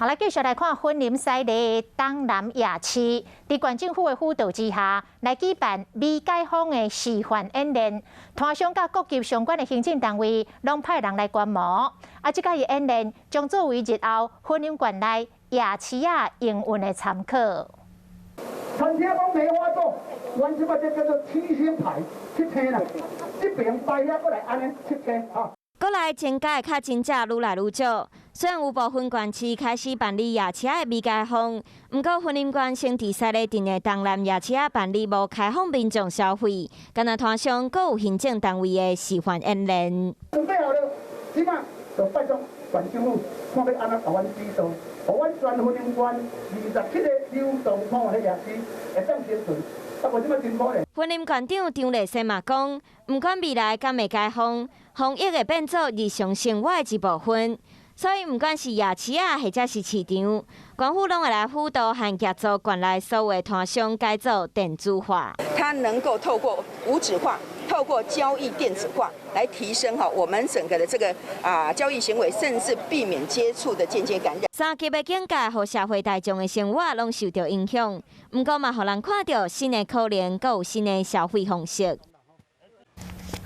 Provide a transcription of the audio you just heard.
好來，繼續來看雲林西螺東南夜市，佇縣政府的輔導之下，來舉辦未解封的示範演練，攤商佮各級相關的行政單位攏派人來觀摩。啊，這個演練將作為日後雲林縣內夜市仔營運的參考。餐廳講梅花座，阮這擺這叫做七星牌，七星啦，這邊擺遐閣來按呢七星哈。國內增加的確診者愈來愈少，雖然有部分縣市開始辦理夜市的未解封，毋過雲林縣先佇西螺鎮的東南夜市辦理無開放民眾消費，敢若攤商閣有行政單位的示範演練。準備好了，這擺就拜託縣政府看欲按怎共阮指導，予阮全雲林縣27個流動攤的夜市會當生存。雲林縣長張麗生嘛講，毋管未來敢會解封，防疫會變做日常生活的一部分，所以毋管是夜市仔，或者是市場，縣府攏會來輔導和協助縣內所有的攤商改做電子化。它能夠透過無紙化，透過交易電子化來提升哈我們整個的這個交易行為，甚至避免接觸的間接感染。三級的警戒，予社會大眾的生活攏受著影響，毋過嘛，予人看著新的可能，閣有新的消費方式。